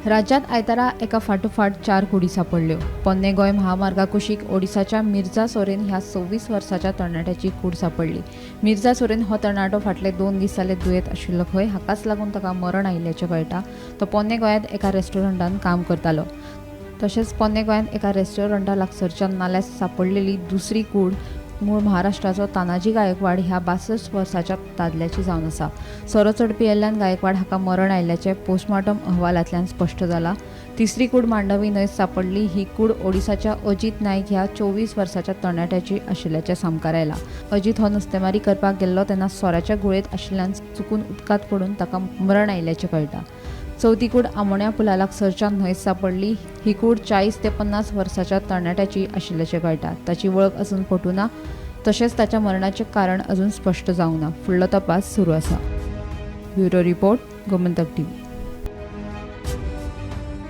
राज्यांत आयतारा एका फाटोफाट 4 कुडी सापडल्यो. पोन्ने गोंय महामार्गा कुशीक ओडिसाच्या मिर्झा सोरेन ह्या 26 वर्साच्या तरणाट्याची कूड सापडली. मिर्झा सोरेन हो तरणाटो फाटले 2 दीस जाले दुयेंत आशिल्लो खंय, हाकाच लागून ताका मरण आयिल्ल्याचें कळटा. तो पोन्ने गोंयांत एका रेस्टॉरंटांत काम करतालो. तशेंच पोन्ने गोंयांत एका रेस्टॉरंटा लागसरच्या नाल्यार सापडलेली दुसरी कूड मूळ महाराष्ट्राचो तानाजी गायकवाड ह्या 62 वर्साच्या दादल्याची जावन आसा. सोरो चड पियेल्ल्यान गायकवाड हाका मरण आयिल्ल्याचें पोस्टमार्टम अहवालांतल्यान स्पश्ट जाला. तिसरी कूड मांडवी न्हंयत सापडली. ही कूड ओडिसाच्या अजित नायक ह्या 24 वर्साच्या तरणाट्याची आशिल्ल्याचें सामकार आयलां. अजित हो नुस्तेमारी करपाक गेल्लो तेन्ना सोऱ्याच्या गुळेंत आशिल्ल्यान चुकून उदकांत पडून ताका मरण आयिल्ल्याचें कळटा. चवथी कूड आमोण्या पुला लागसरच्या न्हंयत सापडली. ही कूड 40 ते 50 वर्साच्या तरणाट्याची आशिल्ल्याचें कळटा. ताची वळख अजून पटूं ना, तशेंच ताच्या मरणाचें कारण अजून स्पश्ट जावंक ना. फुडलो तपास सुरू आसा. Bureau report, Gomantak TV.